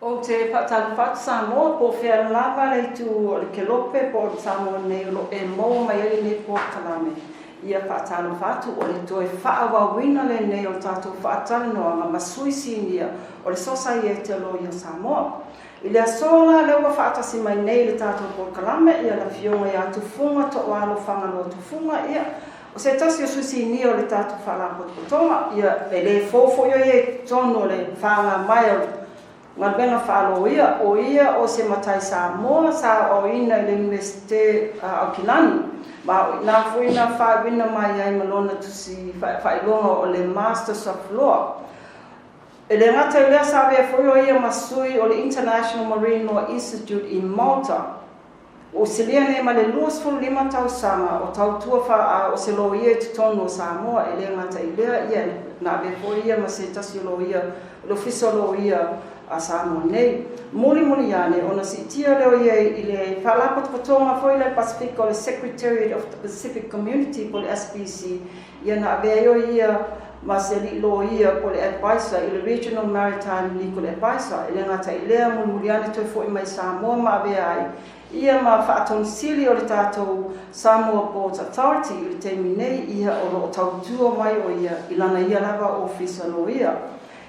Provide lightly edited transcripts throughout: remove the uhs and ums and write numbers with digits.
Ou te faatalofa atu Samoa, po o fea lava le itu o le kelope po o Samoa nei o lo o e maua mai ai lenei polokalame. Ia faatalofa atu, o le toe faaauauina lenei o le tatou faatalanoaga ma sui sinia o le Sosaiete a Loia Samoa. I le aso la lea ua faatasi mai nei i le tatou polokalame ia le Afioga ia Tufuga Toalo Fagaloa Tufuga, ia o se tasi o sui sinia o le tatou Faalapotopotoga, ia e le fou foi o ia i totonu o le fagamae o galuega faaloia, o ia o se matai Samoa sa aoaoina i le Iunivesite Aukilani, ma o i ina foi na faaiuina mai ai ma lona tusi faailoga o le Masters of Law. E le gata i lea, sa avea foi o ia ma sui o le International Marine Law Institute i Malta. Ua silia nei ma le 25 tausaga o tautua faa o se loia i totonu o Samoa. E le gata i lea, ia na avea foi ia ma se tasi o loia o le Ofisa o Loia a Samoa nei. Mulimuli ane ona siitia lea o ia i le Faalapotopotoga foi lea Pasifika o le Secretariat of the Pacific Community po o le SPC, ia na avea ai o ia ma se alii loia po o le advisor i le Regional Maritime Legal Advisor. E le gata i lea, mulimuli ane toe foi mai Samoa ma avea ai ia ma faatonisili o le tatou Samoa Ports Authority i le taimi nei, ia o lo o tautua mai o ia i lana ia lava ofisa loia.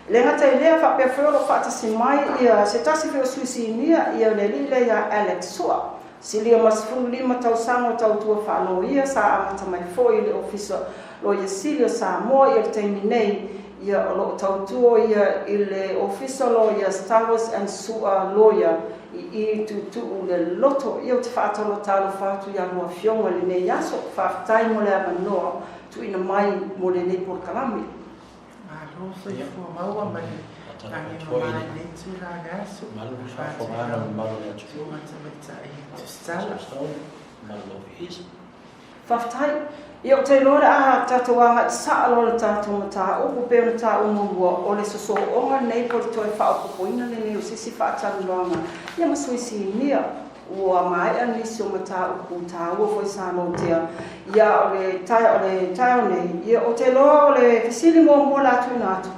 E le gata i lea, faapea foi o lo o faatasi mai ia se tasi foi o sui sinia, ia le alii lea ia Alex Sua. Silia ma 15 tausaga o tautua faaloia, sa amata mai foi i le Ofisa Loia Sili o Samoa. Ia le taimi nei, ia o lo o tautua ia i le Ofisa Loia Stowers and Sua Lawyer i i Tuutuu le Loto. Ia ou te faatalofa atu ia lua afioga i lenei aso. Faafetai mo le avanoa tuuina mai mo lenei polokalame. Malo soifua maua ma le lagi mama i lenei itula o le aso. Faatu i lau Susuga Tamaitai Tusitala. Faafetai. Ia ou te iloa o le a tatou agai saa loa i le tatou mataupu pei ona taua muamua, o le sosooga lenei po o le toe faaopoopoina lenei o se isi faatalanoaga ia ma sui sinia. Ua maea nisi o mataupu taua foi sa lotea ia o le taeao nei. Ia ou te iloa o le fesili muamua o le a tuuina atu,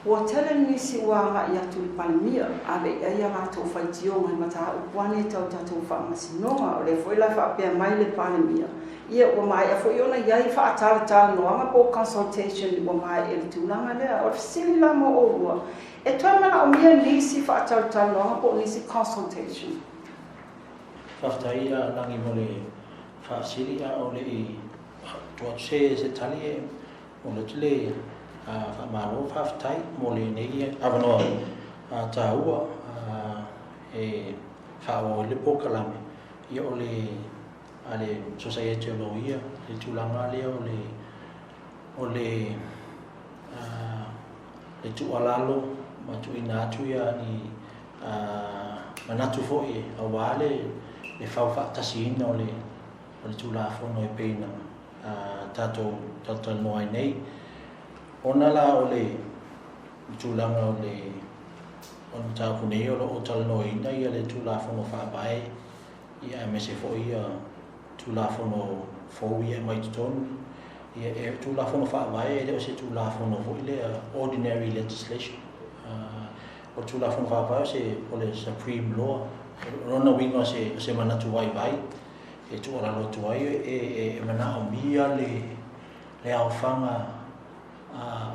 ua tele nisi ua agai atu i le Palemia, ave i ai a latou faitioga i mataupu ane tau tatou faamasinoga. O lea foi la faapea mai le Palemia, ia ua maea foi ona i ai faatalatalanoaga po o consultation ua maea i le tulaga lea. O le fesili la mo oulua, e toe manaomia nisi faatalatalanoaga po o nisi consultation? Faafetai ia Lagi mo le faafesili, a o le i tuu atu se tali e momoli atu le faamalo faafetai mo lenei avanoa taua e faaauau ai le polokalame ia o le a le Sosaiete o Loia le tulaga lea o le o le le tuualalo ma tuuina atu ia ni manatu foi aua le le faufaatasiina o le o le Tulafono e pei ona tatou talatalanoa ai nei. Ona la o le tulaga o le o le mataupu nei o lo o talanoaina ia le Tulafono Faavae ia aemaise foi ia Tulafono fou ia e aumai i totonu. Ia e Tulafono Faavae e le o se Tulafono foi lea ordinary legislation. O le Tulafono Faavae o se o le Supreme Law. O lona uiga o se o se manatu vaivai e tuualalo atu ai e manaomia le le aofaga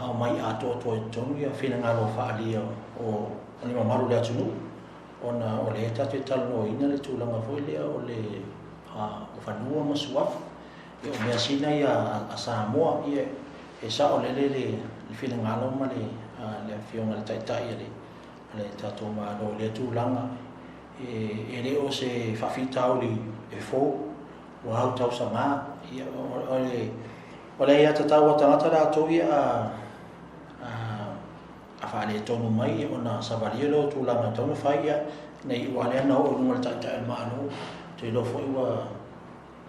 aumai atoatoa i totonu ia finagalo faaalia o le mamalu o le atunuu, ona o lea tatou te talanoaina le tulaga foi lea o le o fanua ma suafa. Ia o measina ia a Samoa, ia e saolele le finagalo ma le le Afioga i le Taitai a le tatou Malo i lea tulaga. E le o se faafitauli e fou ua au tausaga. Ia o le o le aiatatau a tagata latou ia a a faaletonu mai ona savalia lea o tulaga e tatau ona fai, ia ne i ua lea na oo i luga o le Taitai o le Malo, ou te iloa foi ua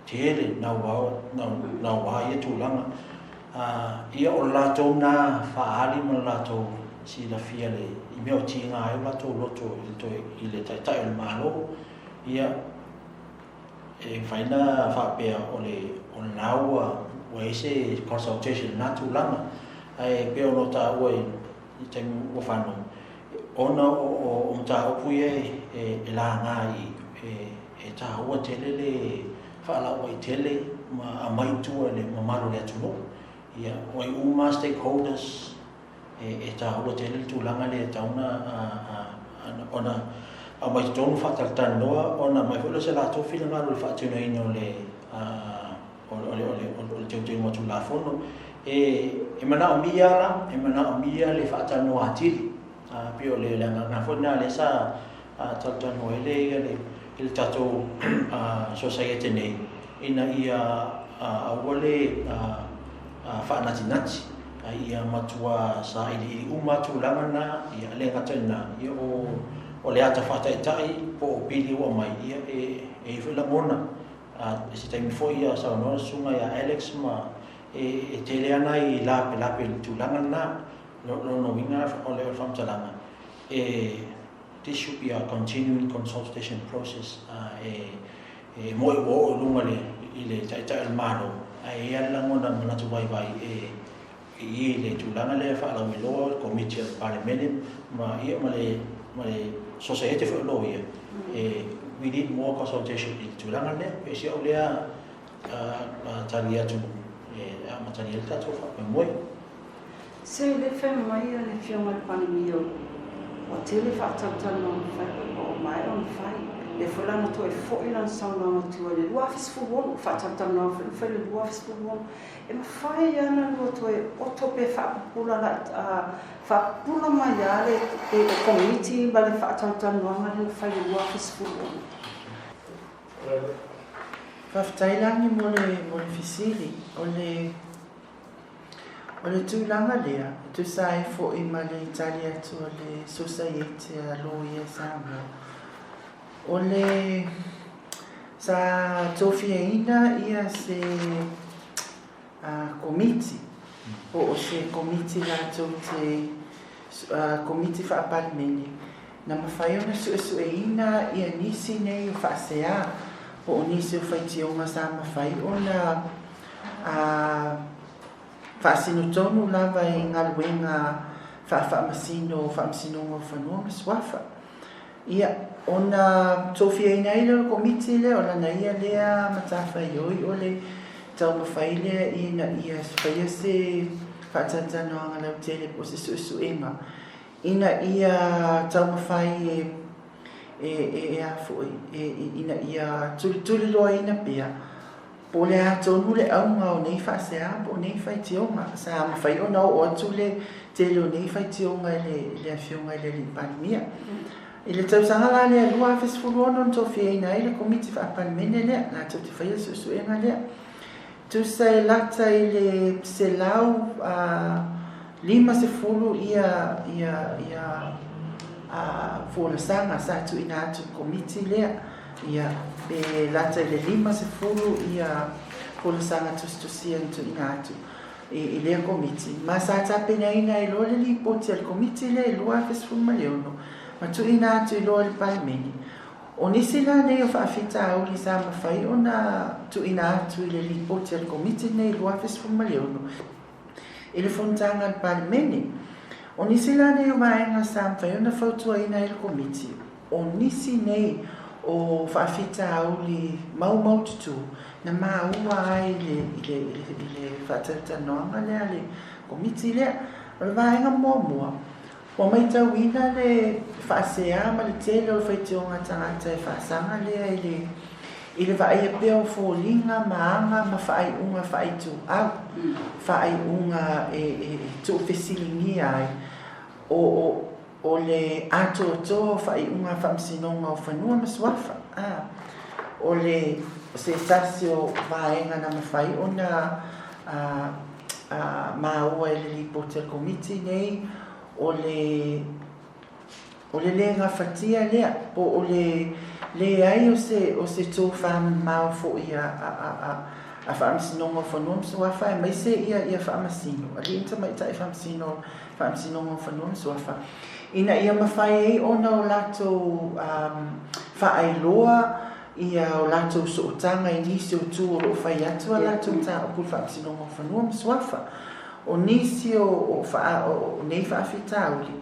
tele naua ia tulaga. Ia o le latou na faaali ma le latou silafia i mea o tiga ai o latou loto i le Taitai o le Malo. Ia e mafai ona faapea o lena ua i ai se consultation i lena tulaga. Ae pei ona ou taua i taimi ua fano, Ona o mataupu ia e laga i e taua tele le faalauaitele ma aumai i tua i le mamalu o le atunuu. Ia, o ai uma lava stakeholders e taua tele le tulaga lea e tatau ona aumai i totonu faatalatalanoa ona aumai foi lea o se latou finagalo i le faatinoina o le o le teuteuga o Tulafono. E manaomia la, e manaomia le faatalanoa atili. Pei o le agaga foi lena lea sa talatalanoa ai le i le tatou sosaiete nei, ina ia aua le faanatinati, a ia matua sailiili uma tulaga na, ia le gata i lena, ia o le ata faataitai po o pili ua aumai, ia e i ai foi lagona. I se taimi foi ia saunoa le susuga ia Alex ma e tele lava nai lapelape i le tulaga lena. Lona uiga o le faamatalaga, e this should be a continuing consultation process. E moi ua oo i luga i le Taitai o le Malo, ae i ai lava le lagona manatu vaivai e i le tulaga lea e faalauiloa le Komiti a le Palemene ma ia ma le Sosaiete foi o Loia, e we need more consultation i le tulaga lea. E si au lea tali atu e amatalia ai le tatou faamoemoe. Se le fai mai a le Afioga i le Palemia ua tele faatalatalanoaga fai ua maea ona fai. Lea foi la na toe foi lana saunoaga atu ai i le 2016, faatalatalanoaga foi na fai i le 2016. E mafai lava ona lua toe oto pe faapupula faapupula mai lava le Komiti ma le faatalatalanoaga lea na fai i le 2016. Faafetai Lani mo le fesili. O le O le tulaga lea, e tusa ai foi ma le tali atu a le Sosaiete a Loia Samoa, o le sa tofiaina ia se komiti, po o se komiti latou te komiti faa-Palemene, na mafai ona suesueina ia nisi nei o faasea, po o nisi o faitioga sa mafai ona a faasino tonu lava i galuega faafaamasino o Faamasinoga o Fanua ma Suafa. Ia, ona tofiaina ai lea o le Komiti lea, o lana ia lea matafaioi o le taumafai lea ina ia faia se faatalatalanoaga lautele po o se suesuega ina ia taumafai e a foi, ina ia tulituliloaina pea Po o le a tonu le auga o nei faasea po o nei faitioga. Sa mafai ona oo atu le tele o nei faitioga i le Afioga i le Alii Palemia. I le tausaga la lea 2016 na tofiaina ai le Komiti Faa-Palemene lea, latou te faia le suesuega lea. Tusa e lata i le 150 ia folasaga sa tuuina atu i le Komiti lea. Ia, e lata i le 50 ia folasaga tusitusia na tuuina atu i lea Komiti, ma sa tapenaina ai loa le lipoti a le Komiti lea i 2016 ma tuuina atu i loa i le Palemene. O nisi la nei o faafitauli sa mafai ona tuuina atu i le lipoti a le Komiti lenei i 2016 i le fonotaga a le Palemene. O nisi la nei o vaega sa mafai ona fautuaina ai le Komiti, O nisi nei o faafitauli maumaututu na maua ai i le faatalatalanoaga lea a le Komiti lea. O le vaega muamua, ua matauina le faasea ma le tele o le faitioga tagata e faasaga lea i le vaaia pea o foliga ma aga ma faaiuga faaituau, faaiuga e tuufesiligia ai o O le atoatoa o faaiuga a Faamasinoga o Fanua ma Suafa, a. O le se tasi o vaega na mafai ona a, a, maua e le Lipoti a le Komiti nei, o le, o le lē gafatia lea, po o le leai o se, o se tofamamao foi a, a, a, a, a Faamasinoga o Fanua ma Suafa aemaise ia, ia Faamasino, alii ma tamaitai Faamasino o Faamasinoga o Fanua ma Suafa, ina ia mafai ai ona o latou faailoa ia o latou sootaga i nisi o tu o lo o fai atu a latou mataupu i le Faamasinoga o Fanua ma Suafa. O nisi o nei faafitauli,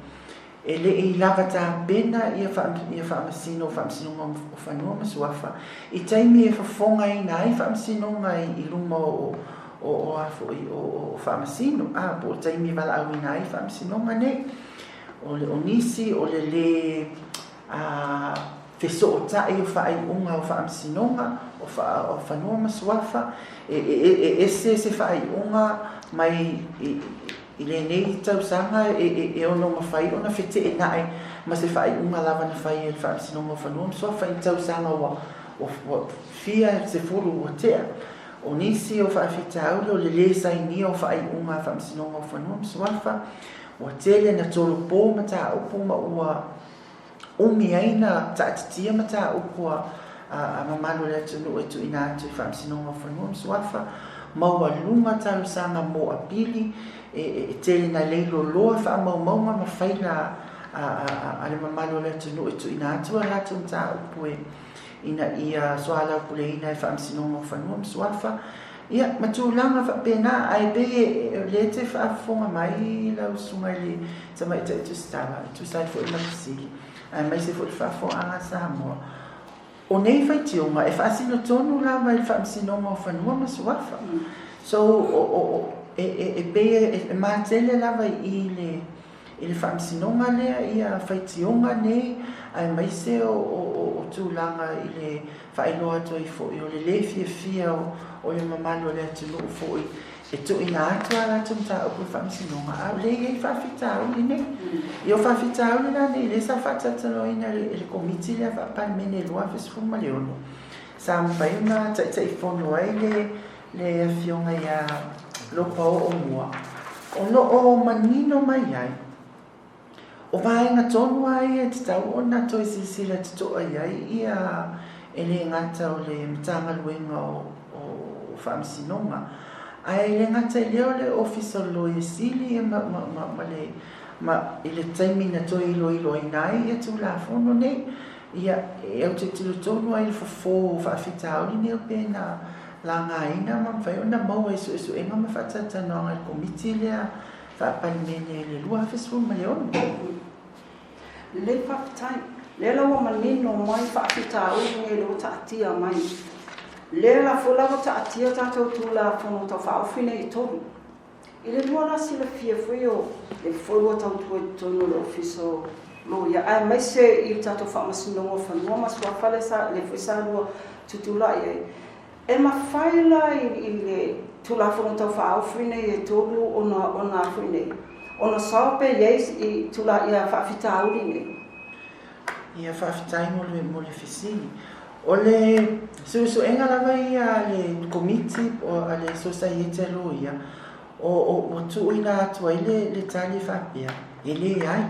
E le i lava tapena ia ia Faamasino o Faamasinoga o Fanua ma Suafa i taimi e fofogaina ai Faamasinoga i luma o o o a foi o o Faamasino, a po o taimi e valaauina ai Faamasinoga nei. O le o nisi o le lē a fesootai o faaiuga o Faamasinoga o o Fanua ma Suafa, e e e ese se faaiuga mai i I lenei tausaga e ono mafai ona feteenai ma se faaiuga lava na fai e le Faamasinoga o Fanua ma Suafa i tausaga ua fia sefulu ua tea. O nisi o faafitauli o le lē sainia o faaiuga a Faamasinoga o Fanua ma Suafa, ua tele na tolopo mataupu ma ua umi ai na taatitia mataupu a mamalu o le atunuu e tuuina atu i Faamasinoga o Fanua ma Suafa, maualuga talosaga mo apili e tele na leiloloa faamaumauga ma faila a le mamalu o le atunuu e tuuina atu a latou mataupu e ina ia soalaupuleina e Faamasinoga o Fanua ma Suafa, ia, ma tulaga faapena. Ae pei o lea e te faafofoga mai lau susuga i le Tamaitai Tusitala, e tusa ai foi ma le fesili, aemaise foi le faafofogaaga a Samoa. O nei faitioga, e faasino tonu lava i le Faamasinoga o Fanua ma Suafa. So, o, o, o, e, e, e pei e matele lava i i le i le faamasinoga lea ia faitioga nei aemaise o, o, o, o tulaga i le faailoa atu ai foi o le lē fiafia o, o le mamalu o le atunuu foi e tuuina atu a latou mataupu i le faamasinoga, a o lea e i ai faafitauli nei. Ia o faafitauli la nei lea sa faatalatalanoaina e le Komiti lea Faa-Palemene i le 2016, sa mafai ona taitaifono ai le le Afioga ia Lopaoo mua, o lo o manino mai ai, o vaega tonu lava ia e tatau ona toe silasila totoa i ai ia e le gata o le Matagaluega o Faamasinoga, ae le gata i lea o le Ofisa o le Loia Sili ma, ma, ma, ma le, ma, i le taimi na toe iloiloina ai ia Tulafono nei, ia, e autilotilo tonu ai le fofo o faafitauli nei o pe na lagaina ma mafai ona maua i suesuega ma faatalatalanoaga a le Komiti lea Faa-Palemene i le 2016. Lelei faafetai. Lea la ua manino mai faafitauli nei lea ua taatia mai. Lea la foi la ua taatia tatou Tulafono Tau Faaofi nei e tolu. I le lua la silafia foi o le foi ua tautua i totonu o le Ofisa o Loia aemaise i le tatou Faamasinoga o Fanua ma Suafa lea sa lea foi sa lua tutulai ai. E mafai la i le Tulafono Tau Faaofi nei e tolu ona ona a foi nei ona sao pe i ai i tula ia faafitauli nei? Ia faafetai mo le mo le fesili. O le suesuega lava ia a le Komiti po a le Sosaiete a Loia, o o ua tuuina atu ai le le tali e faapea, e leai.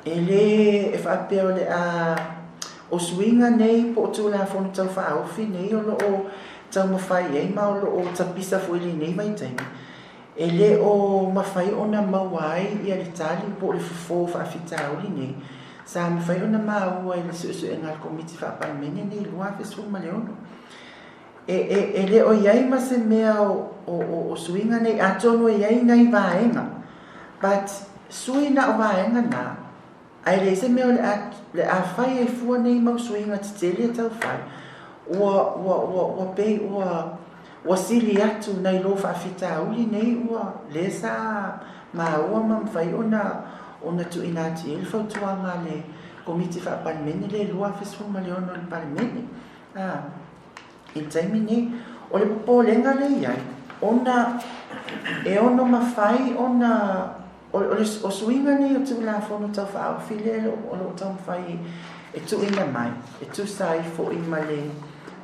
E lē e faapea o le a o suiga nei po o Tulafono Tau Faaofi nei o lo o taumafai ai ma o lo o tapisa foi i lenei vaitaimi, e le o mafai ona maua ai ia le tali po o le fofo faafitauli nei sa mafai ona maua i le suesuega a le Komiti Faa-Palemene nei i le 2016. E, e, e le o i ai ma se mea o, o, o, o suiga nei, atonu e i ai nai vaega, but sui na o vaega na, ae leai se mea o le a, le a fai ai fua nei mau suiga tetele e tau fai, ua, ua, ua, ua pei ua, ua sili atu nai lo faafitauli nei ua lea sa maua ma mafai ona, ona tuuina atu i ai le fautuaga a le Komiti Faa-Palemene lea i le 2016 i le Palemene. A, i le taimi nei, o le popolega lea i ai, ona e ono mafai ona, o, o, le, o suiga nei o Tulafono Tau Faaofi lea o lo o taumafai e tuuina mai, e tusa ai foi ma le,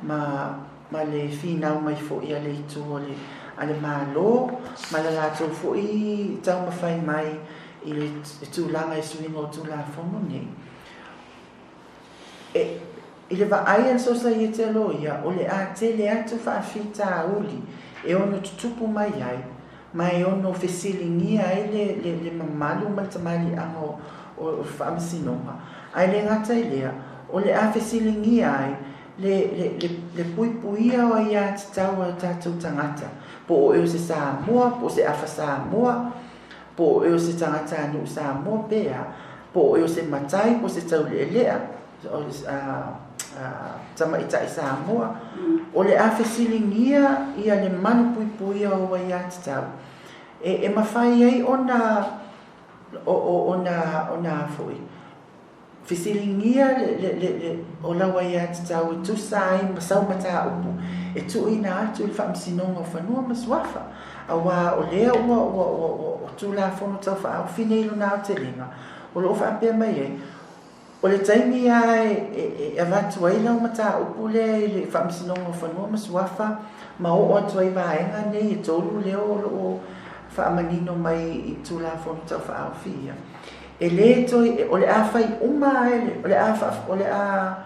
ma, ma le finau mai foi a le itu o le, a le Malo, ma le latou foi taumafai mai i le tulaga i suiga o Tulafono nei. E, i le vaai a le Sosaiete a Loia, o le a tele atu faafitauli e ono tutupu mai ai, ma e ono fesiligia ai le, le, le mamalu ma le tamaliiaga o, o, o le Faamasinoga. Ae le gata i lea, o le a fesiligia ai le, le, le, le puipuia o aiatatau a o tatou tagata, po o oe o se Samoa, po o se afa Samoa, po o oe o se tagatanuu Samoa pe a. Po o oe o se matai, po o se taulealea, o se tamaitai Samoa, o le a fesiligia ia le malupuipuia o aiatatau e mafai ai ona ona foi fesiligia o lau aiatatau e tusa ai ma sau mataupu e tuuina atu i le Faamasinoga o Fanua ma Suafa, aua o lea ua Tulafono Tau Faaofi nei lona aotelega o lo o faapea mai ai, o le taimi lava e avatu ai lau mataupu lea i le Faamasinoga o Fanua ma Suafa ma oo atu ai vaega nei e tolu lea o lo o faamanino mai i Tulafono Tau Faaofi ia, e le toe, o le a fai uma lava, o le a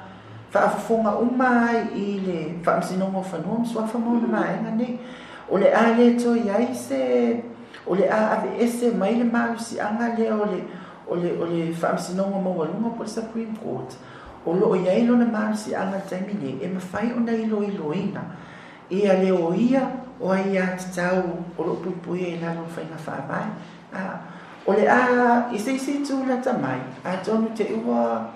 faafofoga uma lava i le Faamasinoga o Fanua ma Suafa ma ona vaega nei. O le a le toe i ai se, o le a aveese mai le malosiaga lea o le o le o le Faamasinoga Maualuga po o le Supreme Court, o lo o i ai lona malosiaga i le taimi nei e mafai ona iloiloina ia le oia o aiatatau o lo o puipuia i lalo o le faiga faavae. A, o le a i se isi itu lata mai, atonu te i ua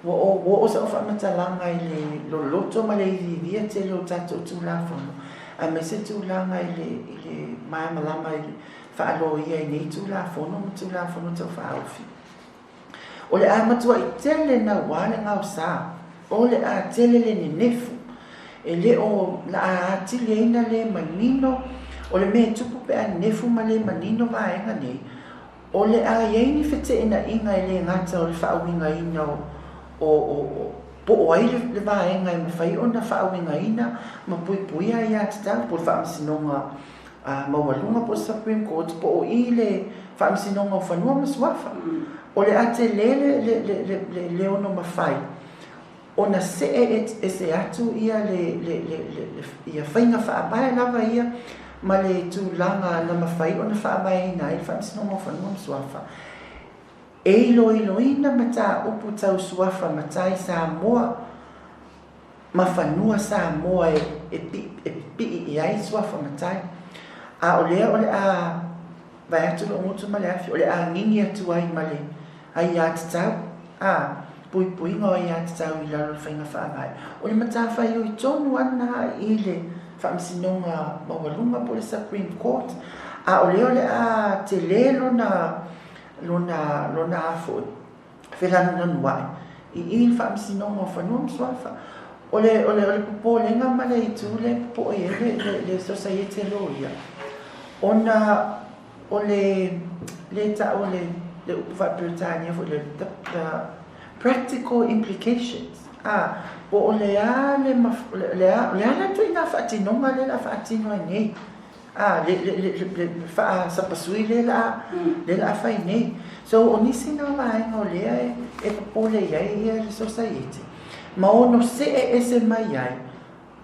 ua oo sa'u faamatalaga i le loloto ma le iviivia tele o tatou Tulafono, aemaise tulaga i le i le malamalama i le faaloia i nei Tulafono ma Tulafono Tau Faaofi. O le a matuai tele naua le gaosa, o le a tele le nenefu, e le o laa atili ai na le manino, o le mea e tupu pe a nenefu ma le manino vaega nei, o le a i ai ni feteenaiga e le gata o le faauigaina o, o, o, po o ai le vaega e mafai ona faauigaina ma puipuia aiatatau, po o le Faamasinoga Maualuga po o le Supreme Court, po o i le Faamasinoga o Fanua ma Suafa. O le a tele le le ono mafai ona see ese atu ia le ia faiga faavae lava ia ma le tulaga na mafai ona faavaeina ai le Faamasinoga o Fanua ma Suafa e iloiloina mataupu tau suafa matai Samoa ma fanua Samoa e pipii i ai suafa matai. A o lea o le a vae atu lou gutu ma le afi, o le a gigi atu ai ma le aiatatau, a, puipuiga o aiatatau i lalo o le faiga faavae. O le matafaioi tonu lava lena i le Faamasinoga Maualuga po o le Supreme Court, a o lea o le a tele lona, lona, lona a foi, felanulanuai i i le Faamasinoga o Fanua ma Suafa. O le, o le, o le popolega ma le itu lea e popoe ai le, le, le Sosaiete a Loia, ona o le, le ta'u o le, le upu faa-Peretania foi lea, the, the practical implications, a, po o le a le, le, le a, le a la ituaiga faatinoga lea o le a faatino ai nei. A, le, le, le, le, le faasapasui lea la, lea la a fai nei. So, o nisi na vaega o lea e, e popole i ai ia le Sosaiete, ma ono see ese mai ai,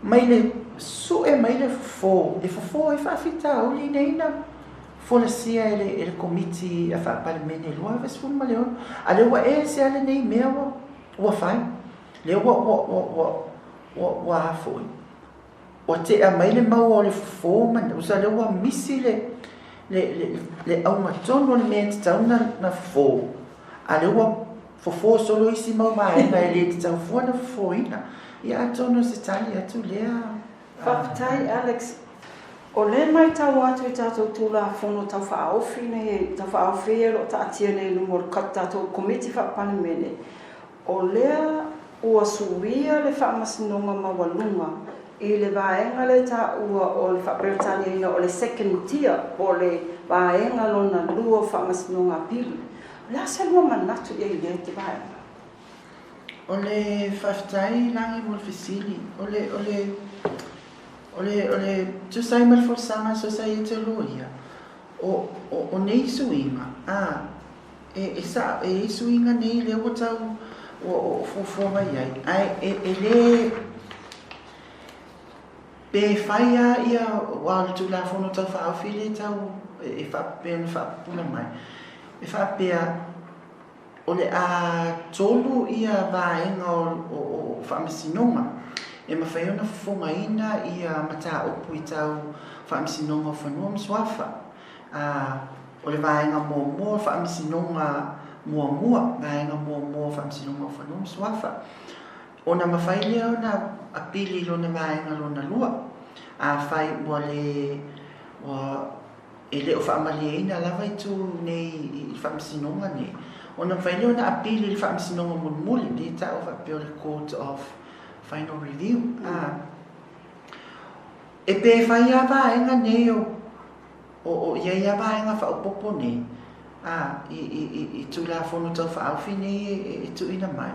mai le sue mai le fofo, e fofo ai faafitauli nei na folasia e le, e le Komiti a Faa-Palemene 2016, a lea ua ese lava lenei mea ua, ua fai, lea ua, ua, ua, ua, ua, ua a foi. Ua tea mai le maua o le fofo ma usa lea ua misi le le le le auga tonu o le mea e tatau na na fofo, a lea ua fofo solo isi mau vaega e le tatau fua na fofoina. Ia atonu o se tali atu lea. Faafetai Alex. O lea e maitau atu i tatou Tulafono Tau Faaofi nei, Tau Faaofi ia o lo o taatia nei i luma o le tatou Komiti Faa-Palemene, O lea ua suia le faamasinoga maualuga i le vaega lea e taua o le faa-Peretaniaina o le second tier po o le vaega lona lua o faamasinoga apili. O le a se lua manatu i ai i lea vaega? O le faafetai Lagi mo le fesili. O le, o le, o le, o le tusa ai ma le folasaga a Sosaiete o Loia, o, o, o nei suiga, a, E, e sao, e i ai suiga nei lea ua tau ua o fuafua mai ai, ae e, e le, pe fai lava ia, aua o le Tulafono Tau Faaofi lea e tau, e, e faapea ona faapupula mai, e faapea o le a tolu ia vaega o, o, o faamasinoga e mafai ona fofogaina ia mataupu i tau Faamasinoga o Fanua ma Suafa. Ā, o le vaega muamua o Faamasinoga Muamua, Vaega Muamua o Faamasinoga o Fanua ma Suafa. Ona mafai lea ona apili i lona vaega lona lua, afai ua le, ua, e le o faamalieina lava itu nei i le Faamasinoga nei, ona mafai lea ona apili i le Faamasinoga mulimuli, lea e taua faapea o le Court of Final Review. A, e pe fai lava vaega nei o, o, o i ai lava vaega faaopoopo nei, a, i, i, i, i Tulafono Tau Faaofi nei e, e, e tuuina mai.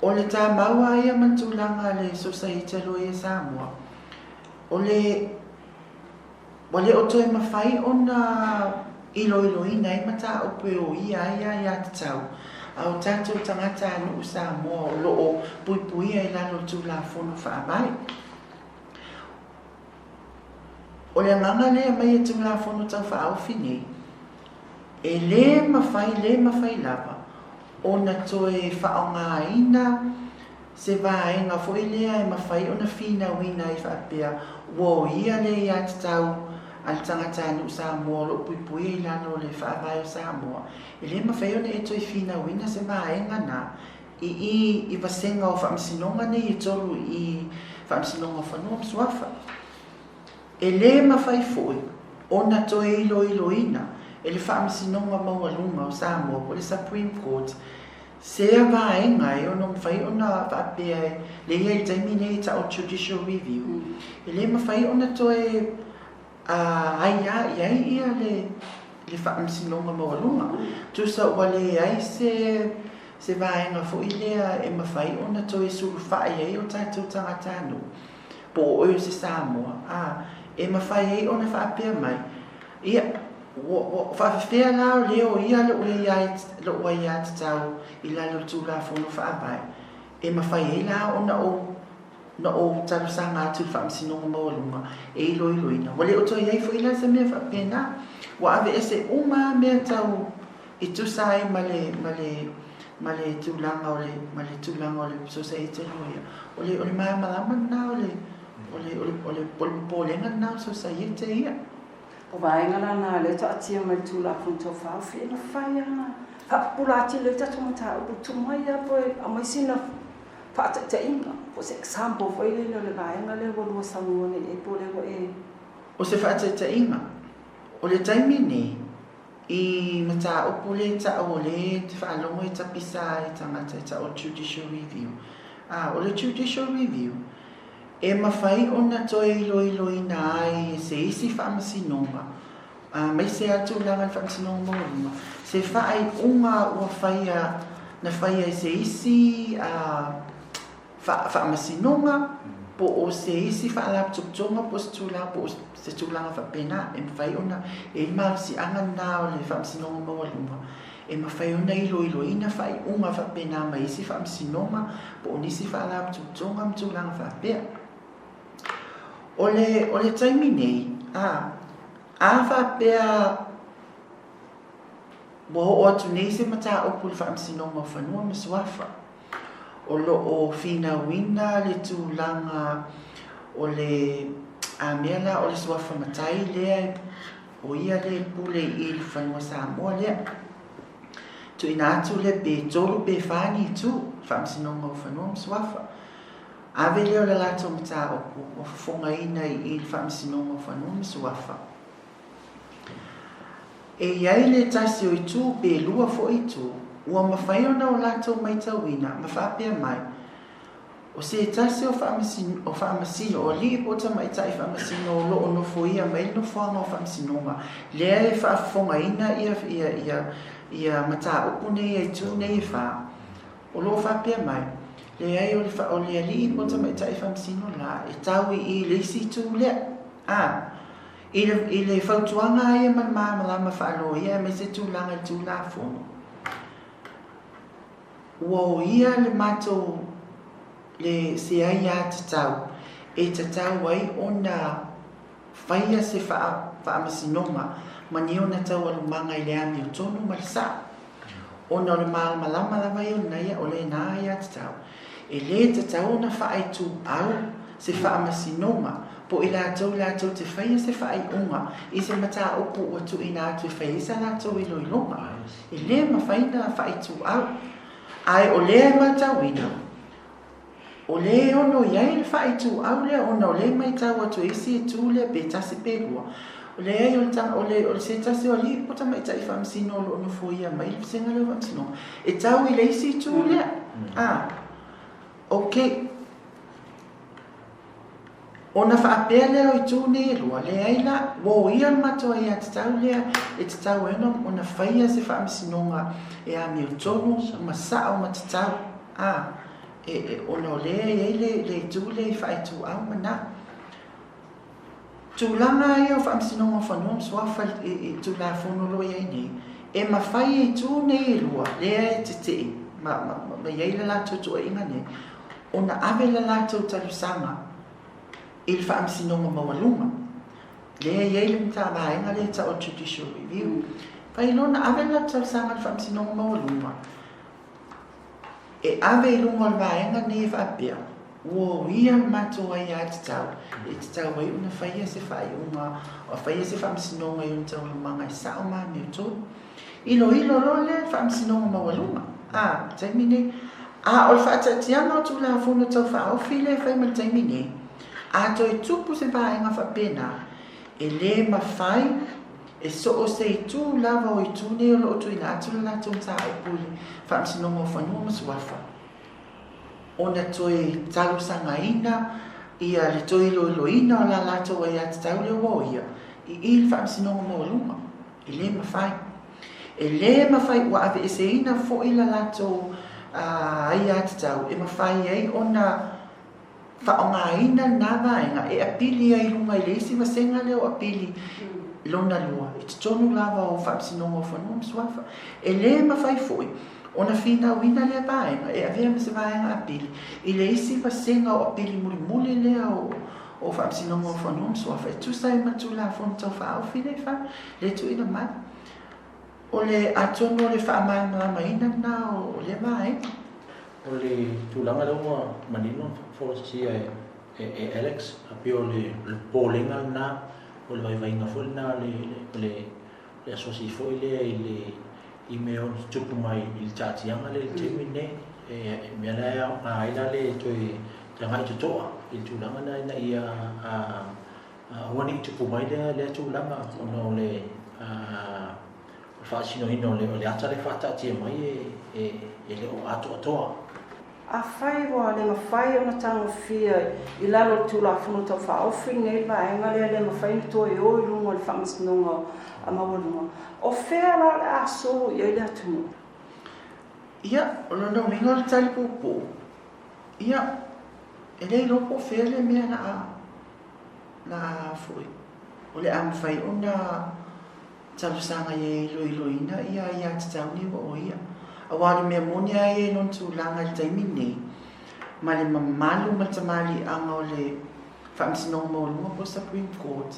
O le tamau a ia ma le tulaga a le Sosaiete a Loia Samoa, o le, ua le o toe mafai ona iloiloina ai mataupu e oia ai aiatatau a o tatou tagatanuu Samoa o lo o puipuia i lalo o le Tulafono Faavae. O le agaga lea e aumai e Tulafono Tau Faaofi nei, e le mafai, le mafai lava ona toe faaaogaina se vaega foi lea e mafai ona finauina ai faapea ua oia le aiatatau a le tagatanuu Samoa o lo o puipuia i lalo o le Faavae o Samoa. E le mafai ona e toe finauina se vaega na i i i vasega o faamasinoga nei e tolu i Faamasinoga o Fanua ma Suafa. E le mafai foi ona toe iloiloina e le Faamasinoga Maualuga o Samoa po o le Supreme Court sea vaega e ono mafai ona faapea e le i ai i le taimi nei e tau o le Judicial Review. E le mafai ona toe aiā i ai ia le Faamasinoga Maualuga. Tusa ua leai se se vaega foi lea e mafai ona toe sulufai ai o tatou tagatanuu. po o oe o se Samoa, ā, e mafai ai ona faapea mai, Ia, ua, ua faafefea la o lea o ia lo'u aiatatau i lalo o le Tulafono Faavae, e mafai ai la ona ou, ona ou talosaga atu i le Faamasinoga Maualuga e iloiloina. Ua le o toe i ai foi la se mea faapena. Ua aveese uma lava mea tau e tusa ai ma le, ma le, ma le tulaga o le, ma le tulaga o le Sosaiete Loia. O le, o le malamalama lena o le, o le, o le, o le, o le popolega lena o le Sosaiete ia. O vaega la na lea taatia mai le Tulafono Tau Faaofi e mafai lava ona faapupula atili ai le tatou mataupu, tuu mai lava toe aumai sina faataitaiga po o se example foi lele o le vaega lea ua lua saunoa nei i ai po o lea ua e. O se faataitaiga, o le taimi nei, I mataupu lea e tau o lea e te faalogo e tapisa ai tagata e tau o le Judicial Review. A, o le Judicial Review, e mafai ona toe iloiloina ai e se isi faamasinoga, aemaise lava tulaga i le Faamasinoga Maualuga, se faaiuga ua faia, na faia e se isi faamasinoga po o se isi faalapotopotoga po o se tulaga po o se tulaga faapena e mafai ona e i ai le malosiaga lena o le Faamasinoga Maualuga e mafai ona iloiloina faaiuga faapena mai isi faamasinoga po o nisi faalapotopotoga ma tulaga faapea. O le, o le taimi nei, a, a faapea ua oo atu nei se mataupu i le Faamasinoga o Fanua ma Suafa, O lo o finauina le tulaga o le, a mea la o le suafa matai lea, o ia lea e pule i le fanua Samoa lea. Tuuina atu lea pe tolu pe fa ni itu, Faamasinoga o Fanua ma Suafa. Ave lea o le latou mataupu ua fofogaina i le Faamasinoga o Fanua ma Suafa. E i ai le tasi o itu pe lua foi itu ua mafai ona o latou maitauina ma faapea mai, O se tasi o o faamasino, o alii po o tamaitai faamasino o lo o nofoia mai le nofoaga o faamasinoga lea e faafofogaina ia ia ia ia mataupu nei a itu nei e fa, o lo o faapea mai, leai o le o le alii po o tamaitai faamasino la e tau i i le isi itu lea. A. I le, i le fautuaga a ia ma le malamalama faaloia aemaise tulaga i le Tulafono, ua oia le matou, le, se aiatatau e tatau ai ona faia se faa, faamasinoga ma ni ona taualumaga i le amiotonu ma le sao. Ona o le malamalama lava ia o lena ia, o lena aiatatau, e le tatau ona faaituau se faamasinoga Po o i latou latou te faia se faaiuga i se mataupu ua tuuina atu e fai ai sa latou iloiloga. E le mafai ona faaituau. Ae o lea e matauina, o lea e ono i ai le faaituau lea ona o lea e matau atu e isi itu lea pe tasi pe lua, leai o le o le o le se tasi o alii po o tamaitai faamasino o lo o nofoia mai le vasega lea o faamasinoga e tau i le isi itu lea. A, okay. Ona faapea lea o itu nei e lua, leai la, ua oia le matou aiatatau lea e tatau ai ona faia se faamasinoga e amiotonu ma sao ma tatau, ā, e, e, ona o lea e i ai le, le itu lea i faaituau ma na. Tulaga ia o faamasinoga o fanua ma suafa i, i, i Tulafono o lo o i ai nei, e mafai e itu nei e lua, lea e tetee ma, ma, ma i ai le latou tuuaiga nei, ona ave le latou talosaga i le Faamasinoga Maualuga, lea e i ai le matavaega lea e tau o le Judicial Review. Fai loa ona ave le latou talosaga i le Faamasinoga Maualuga, e ave i luga o le vaega lenei e faapea, ua uia le matou aiatatau e tatau ai ona faia se faaiuga, faia se faamasinoga i ona taualumaga e sao ma amiotonu. Iloilo loa lea i le Faamasinoga Maualuga, ā, i le taimi nei. A o le faataatiaga o Tulafono Tau Faaofi lea e fai ma le taimi nei, a toe tupu se vaega faapena, e le mafai e so o se itu lava o itu nei o lo o tuuina atu le latou mataupu i le Faamasinoga o Fanua ma Suafa ona toe talosagaina ia le toe iloiloina o la latou aiatatau lea ua oia i i le Faamasinoga Maualuga. E le mafai. E le mafai, ua aveeseina foi la latou aiatatau e mafai ai ona faaaogaina lena vaega e apili ai i luga i le isi vasega lea o apili lona lua i totonu lava o Faamasinoga o Fanua ma Suafa. E le mafai foi ona finauina lea vaega e avea ma se vaega apili i le isi vasega o apili mulimuli lea o o Faamasinoga o Fanua ma Suafa e tusa ai ma le Tulafono Tau Faaofi lea e fai, lea e tuuina mai. O le atonu o le faamalamalamaina lena o lea vaega. O le tulaga lea ua manino folasia e Alex, e pei o le popolega lena, o le vaivaiga foi lena o le asosi foi lea i le i mea o tutupu mai i le taatiaga lea i le taimi lenei. E mea la e aoga ai la le toe agai totoa i le tulaga lena ina ia aua ne i tupu mai lea tulaga ona o le faasinoina o le ata lea e faataatia mai e le o atoatoa. Afai ua le mafai ona tagofia i lalo o le Tulafono Tau Faaofi lenei le vaega lea, le mafai ona toe o i luga o le Faamasinoga Maualuga, o fea la o le a solo i ai le atunuu? Ia, o lona uiga o le tali puupuu, ia, e le iloa po o fea le mea la a, la a foi, o le a mafai ona talosaga i ai e iloiloina ia aiatatau nei ua oia. Aua o le mea moni lava ia i lona tulaga i le taimi lenei, ma le mamalu ma le tamaliiaga o le Faamasinoga Maualuga po o le Supreme Court,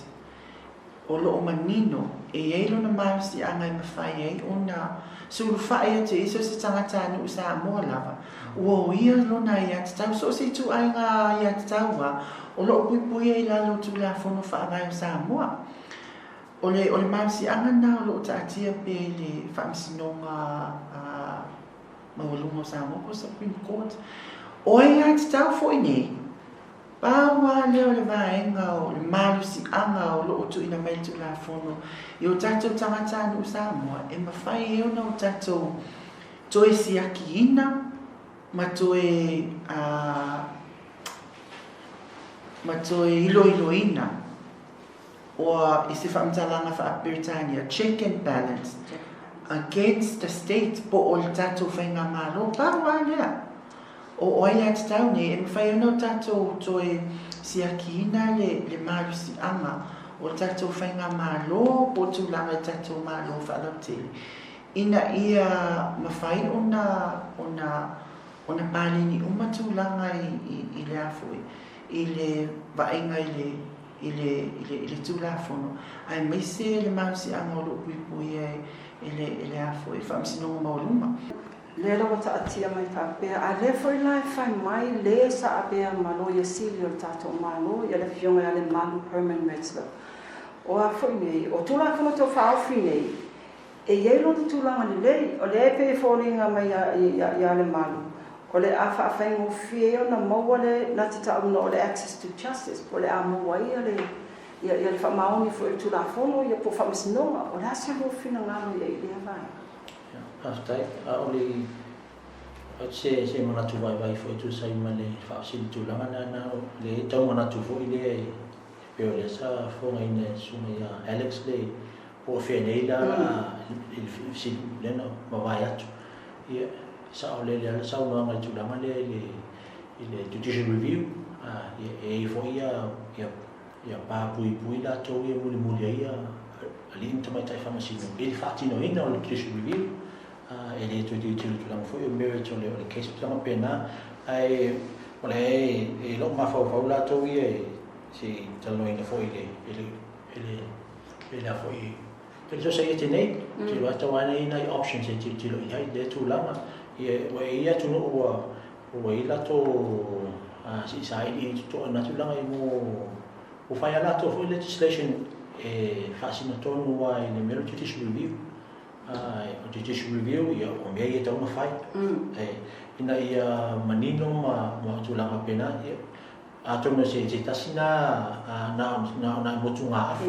o lo o manino e i ai lona malosiaga e mafai ai ona sulufai atu i ai so o se tagatanuu Samoa lava, ua oia lona aiatatau. So o se ituaiga aiatatau lava o lo o puipuia i lalo o Tulafono Faavae o Samoa. O le o le malosiaga lena o lo o taatia pea i le Faamasinoga Maualuga o Samoa po o Supreme Court. O aiatatau foi nei, pau lava lea o le vaega o le malosiaga o lo o tuuina mai i le Tulafono i o tatou tagatanuu Samoa e mafai ai ona o tatou toe siakiina ma toe ma toe iloiloina Or i se faamatalaga faa-Peretania, check and balance against the state po o le tatou faigamalo, pau lava lea. O aiatatau nei e mafai ona o tatou toe siakiina le le malosiaga o le tatou faigamalo po o tulaga i tatou malo faalautele ina ia mafai ona ona ona paleni uma tulaga i i i le a foi i le vaaiga i le i le, i le, i le Tulafono, aemaise le malosiaga o lo o puipuia e le, e le a foi, Faamasinoga Maualuga. Lea la ua taatia mai faapea, a lea foi la e fai mai le sa avea ma Loia Sili o le tatou Malo, ia le Afioga ia Lemalu Herman Metzler. O a foi nei, o Tulafono Tau Faaofi nei, e i ai lona tulaga lelei, o lea e pei e foliga mai ia Lemalu, o le a faafaigofie ai ona maua le na te taua o le access to justice, po o le a maua ai le ia le faamaoni foi o le Tulafono ia po o Faamasinoga. O le a se lua finagalo i ai i lea vaega? Faafetai. A o le se se manatu vaivai foi e tusa ai ma le faafesili tulaga lena, na o le tau manatu foi lea e pei o lea sa fofogaina e le susuga ia Alex le po o fea nei la i le fesili lea na mavae atu. Ia, e saolele lava le saunoaga i le tulaga lea i le i le judicial review, ia, e i ai foi ia ia ia pa puipui latou ia mulimuli ai ia alii ma tamaitai faamasino i le faatinoina o le judicial review. E le toe tilotilo i tulaga foi o merits o le o le case ma tulaga faapena, ae o lea e lou mafaufau latou ia e se i talanoaina foi i le i le i le i le a foi i le sosaiete nei, te iloa e tatau lava ona i ai nai options e tilotilo i ai i lea tulaga. Ia, ua i ai atunuu ua ua i ai latou se i sailiili totoa i na tulaga i mo ua fai lava latou foi legislation e faasino tonu lava i le mea lea o le judicial review. O judicial review, ia, o mea ia e tatau ona fai, ina ia manino ma ma tulaga faapena. Ia, atonu o se se tasi na na na o nai motugaafa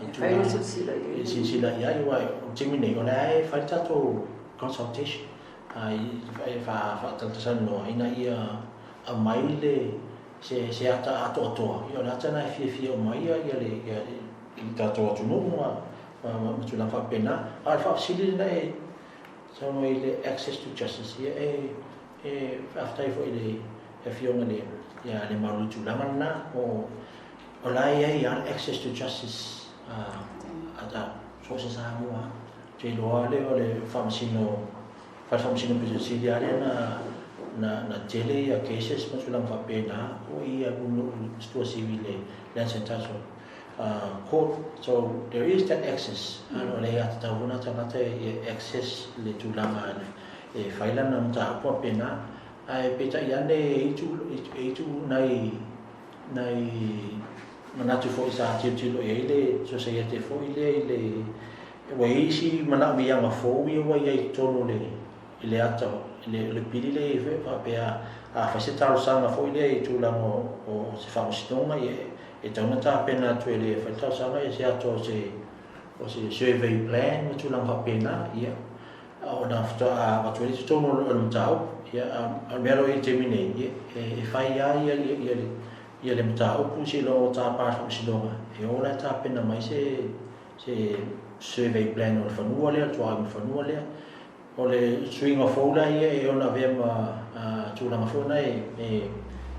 e tulaga e silasila i ai, aua o le taimi nei o la e fai le tatou consultation e faatalatalanoa ina ia aumai le se se ata atoatoa. Ia o le ata lena e fiafia uma ai ia le ia le tatou atunuu ma ma tulaga faapena. A o le faafesili lena e saunoa i le access to justice, ia e e faafetai foi i le Afioga i le ia Lemalu i le tulaga lena, o o la e i ai lava le access to justice a a so o se Samoa lava. Ou te iloa lea o le Faamasino, Fale Faamasino pito sili lava lea na na na tele ia cases ma tulaga faapena, o i atunuu i Tuasivi i le Lands and Title Court. So there is that access, o le aiatatau foi lena a tagata e access le tulaga e fai lana mataupu faapena. Ae peitai ane e i tu e i tu nai nai manatu foi sa tilotilo i ai le sosaiete foi lea i le ua i ai isi manaomiaga fou ia ua i ai i totonu o le i le ata i le o le pili lea i ai faapea a fai se talosaga foi lea i tulaga o o se faamasinoga ia e tatau ona tapena atu e le fai le talosaga ia se ata o se o se survey plan ma tulaga faapena ia ona faatoa avatu ai i totonu o le mataupu. Ia a o le mea lea i le taimi nei ia e fai lava ia ia le ia le mataupu seiloga ua tapa e le Faamasinoga e o la e tapena mai se se survey plan o le fanua lea, le tuaoi ma le fanua lea. O le suiga fou la ia e ono avea ma tulaga foi na e e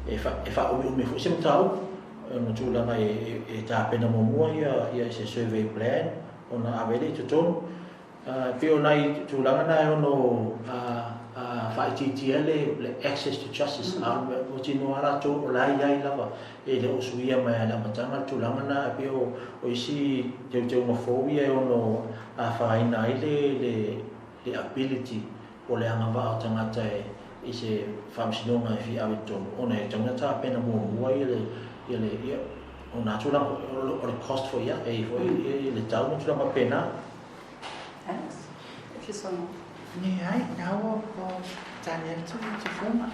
e faaumiumi foi se mataupu ona tulaga e e tapena muamua ia ia se survey plan ona ave lea i totonu. E pei o nai tulaga na e ono faaitiitia ai le access to justice, a o le mautinoa lava latou o la e i ai lava, e le o suia mai lava i le amataga le tulaga lena. E pei o isi teuteuga fou ia e ono afaina ai le ability po o le agavaa o tagata i se faamasinoga e fia ave i totonu, ona e tatau ona tapena muamua ia le, ia, o nā tulaga o le cost foi ia, e i ai foi le tau ma tulaga faapena. Thanks. If you so Leai, na ua tali atu Tufuga.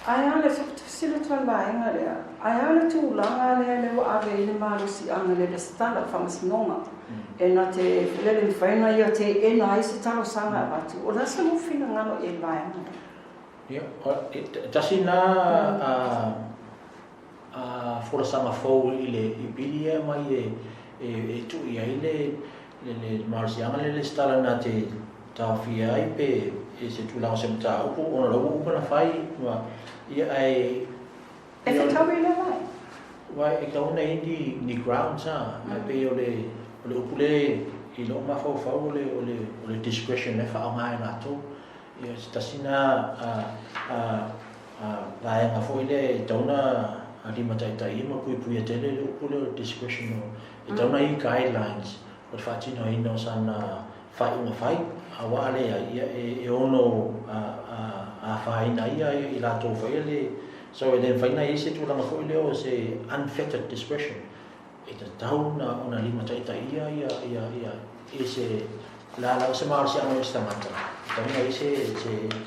Ae a le fesili atu a le vaega lea, ae a le tulaga lea lea ua ave ai le malosiaga i le resitala o le faamasinoga e na te le le mafai ona ia teena ai se talosaga e avatu. O le a se lou finagalo i ai i le vaega lea? Ia, e tasi lena a folasaga fou i le i pili ia mai e e tuu i ai le le malosiaga lea lesitala na te taofia ai pe e se tulaga o se mataupu ona o la ua uma ona fai ma ia ae E fetaui lea vai? Vai e tatau ona i ai ni ni grounds a ae pei o le o le upu lea i lou mafaufau o le o le o le discretion lea e faaaoga e latou. Ia se tasi na a a vaega foi lea e tatau ona limataitaia ma puipuia tele le upu lea o le discretion e tatau ona i ai guidelines o le faatinoina o sana faaiuga fai, aua a leai, ia e ono afaina ai i latou foi ia le. So e le mafai ona i ai se tulaga foi lea o se unfettered discretion. E tatau ona limataitaia ia i se lala o se malosiaga o se tagata. E tatau ona i ai se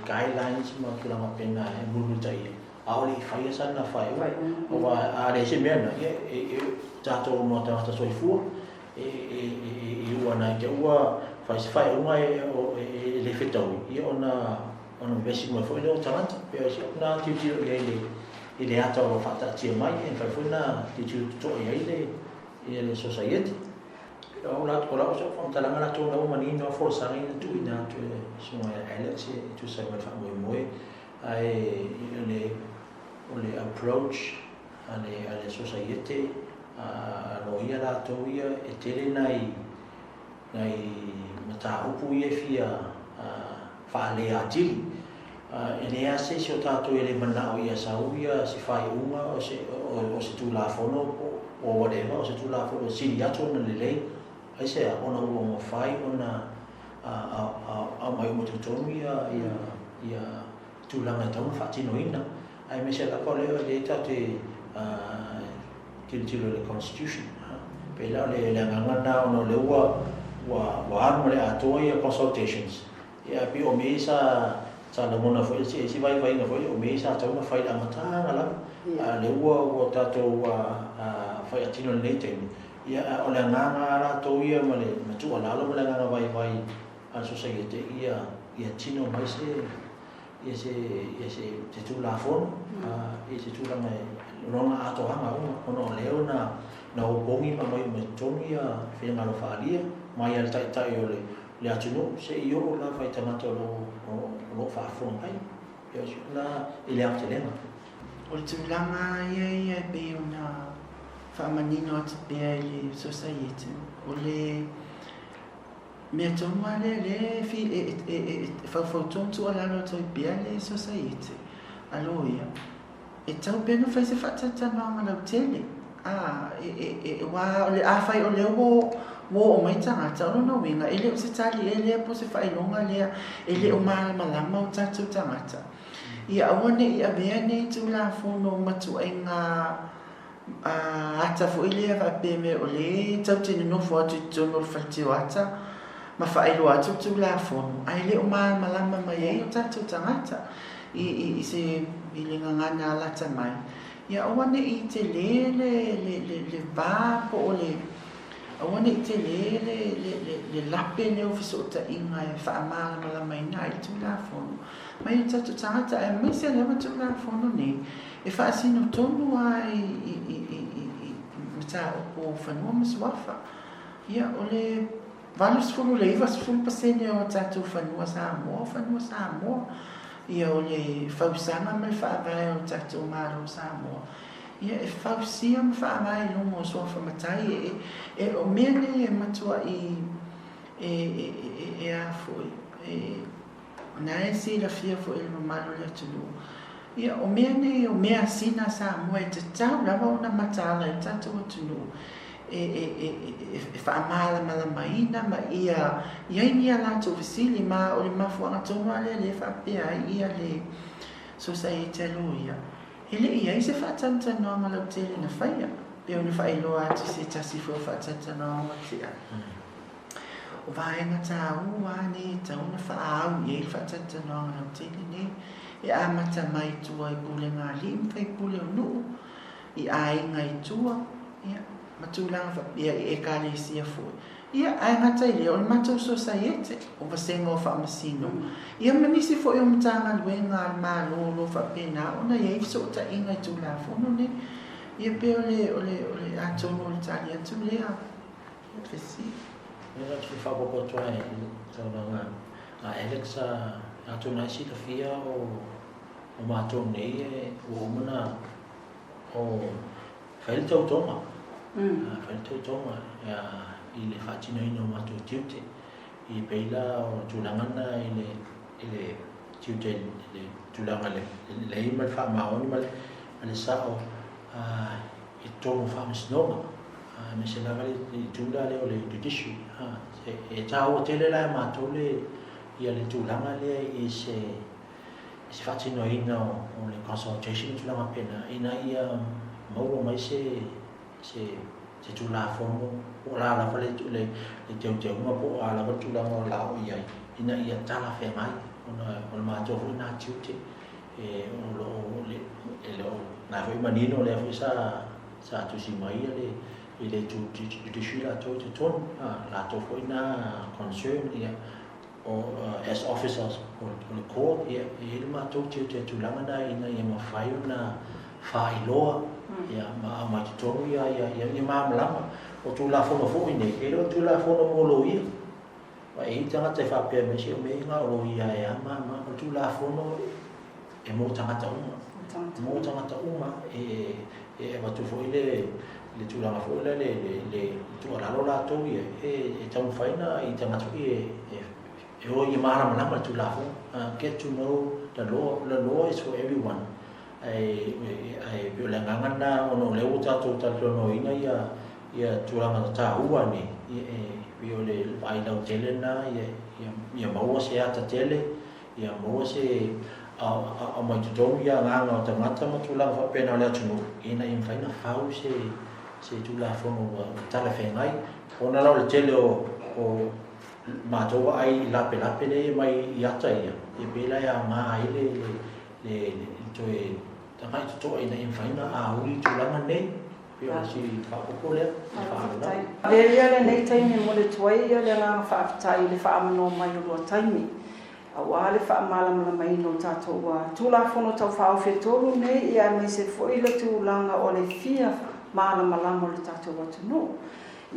guidelines ma tulaga faapena e mulimulitaia. Aole i faia sana faaiuga. Aua a leai se mea na, ia e tatou ma tagata soifua e iu ana i te ua fai se faaiuga e le fetaui, ia ona vevesi mai foi lea o tagata. Pe o se na tilotilo i ai i le ata o lo o faataatia mai, e mafai foi ona tilotilo totoa i ai le sosaiete. O lau faamatalaga latou na ua manino lava folasaga ia na tuuina atu e le susuga ia Alex e tusa ai ma le faamoemoe, ae o le approach a le sosaiete a loia latou ia, e tele nai mataupu ia e fia faalea atili. E leai lava se isi o tatou e le manao ia sau ia se faaiuga o se Tulafono po o whatever, o se Tulafono e sili atu ona lelei, aisea ona ua mafai ona aumai uma i totonu ia tulaga e tatau ona faatinoina. Aemaise lava o lea tatou te tilotilo i le Constitution. Pei la o le agaga lena ona o lea ua alu ma le atoa ia consultations. Ia pei o mea ia sa lagona foi se isi vaivaiga foi o mea ia sa tatau ona fai i le amataga lava. A o lea ua tatou faiatino i lenei taimi. Ia a o le agaga a latou ia ma le tuualalo ma le agaga vaivai a le sosaiete ia tino mai se ia se ia se se Tulafono i se tulaga e lona atoaga uma, ona o lea na opogi ma aumai uma i totonu ia finagalo faaalia mai a le Taitai o le atunuu seia oo lava i tagata o lo o faafofoga mai. Ia o si na i le aotelega. O le tulaga ia ia e pei ona faamanino atu pea i le sosaiete, o le mea tonu lava lea lea e faufautua ma tuualalo atu ai pea le sosaiete a loia, e tatau pea ona fai se faatalatalanoaga lautele. Aua o le afai o lea ua oo mai tagata, o lona uiga e le o se tali ea lea po o se faailoga lea, e le o malamalama o tatou tagata. Ia aua ne i avea nei Tulafono ma ituaiga ata foi lea faapea mea o lea tatou te nonofo atu i totonu o le fale tioata ma faailoa atu le Tulafono, ae le o malamalama mai ai o tatou tagata i se i le gagana alata mai. Ia aua ne i tele le va po o le aua ne i tele le lape lea o fesootaiga e faamalamalamaina ai le Tulafono mai o tatou tagata, aemaise lava Tulafono nei e faasino tonu lava i mataupu o fanua ma suafa. Ia, o le 80 i le 90% o tatou fanua Samoa, o fanua Samoa. Ia, o le fausaga ma le faavae o tatou Malo Samoa, ia, e fausia ma faavae i luga o suafa matai. O mea nei e matuai e a foi, e na e silafia foi e le mamalu o le atunuu. Ia, o mea nei o measina a Samoa e tatau lava ona mataala ai le tatou atunuu e faamalamalamaina ma ia i ai ni a latou fesili, ma o le mafuaaga tonu lava lea lea e faapea ai ia le sosaiete a loia, e le i ai se faatanoatanoaga lautele na faia, pei ona faailoa atu i se tasi foi o faatanoatanoaga ua tea. O vaega tāua lava nei e tatau ona faaau i ai le faatanoatanoaga lautele nei, e amata mai i tua i pulega alii ma faipule o nuu, i aiga i tua, ia, ma tulaga faapea i ekalesia foi. Ia, ae gata i lea, o le matou sosaiete, o vasega o faamasino, ia ma nisi foi o Matagaluega a le Malo o lo o faapena ona i ai fesootaiga i Tulafono nei. Ia pei o le, o le, o le atonu o le tali atu lea. Fesili. Ia, ou te fia faaopoopo atu lava i le saunoaga a Alex, atonu lava e silafia o matou nei ua uma ona fai le tautoga, fai le tautoga i le faatinoina o matou tiute. E pei la o le tulaga lena i le tiute i le tulaga i le lelei ma le faamaoni ma le sao i totonu o faamasinoga. Aemaise lava le itu la lea o le judiciary. E taua tele la ia matou le ia le tulaga lea i se i se faatinoina o le consultation ma tulaga faapena ina ia maua mai se se se Tulafono po o le a lava le le teuteuga po o a lava le tulaga o le a oo i ai ina ia talafeagai ona o le matou foi lena tiute e o lo o e le o na foi manino lea foi sa sa tusi mai le i le judiciary latou i totonu latou foi na concern ia o as officers o le court ia e i ai le matou tiute i tulaga na ina ia mafai ona faailoa ia ma aumai totonu ia ia ia malamalama. O Tulafono foi nei, e le o ni Tulafono mo loia. Aua e i ai tagata e faapea mai, se o mea ia na o loia e a ma ma. O le Tulafono e mo tagata uma. Mo tagata uma. E e avatu foi le le tulaga foi lea le le le tuualalo latou ia e e taumafai na i tagata foi e e e o ia malamalama le Tulafono. Get to know the law. The law is for everyone. Ae ae pei o le agaga lena ona o lea ua tatou talatalanoaina ia ia tulaga taua nei, ia e pei o le vaai lautele lena ia ia maua se ata tele, ia maua se aumai totonu ia agaga o tagata ma tulaga faapena o le atunuu ina ia mafai ona fau se se Tulafono ua talafeagai. Ona la o le tele o o matou vaai i lapelape lea e aumai i ata ia, ia pei la e aoga ai le le toe tagai totoa ina ia mafai ona auli tulaga nei. Pei o si faaopoopo lea ma le faaaloalo lava. Avea ia lenei taimi e momoli atu ai le agaga faafetai i le faaavanoa mai o lua taimi aua le faamalamalamaina o tatou Tulafono Tau Faaofi e 3 nei ia aemaise foi le tulaga o le fia malamalama o le tatou atunuu.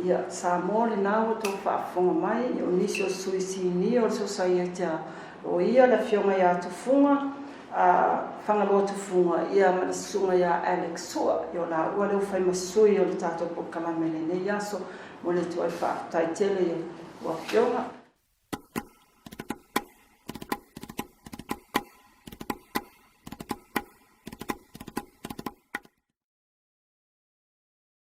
Ia, Samoa lena ua outou faafofoga mai, o nisi o sui sinia o le Sosaiete a Loia, le Afioga ia Tufuga, a Fagaloa Tufuga, ia ma le Susuga ia Alex Sua, ia o laua lea ua fai ma sui o le tatou polokalame i lenei aso. Momoli atu ai le faafetai tele i a outou Afioga.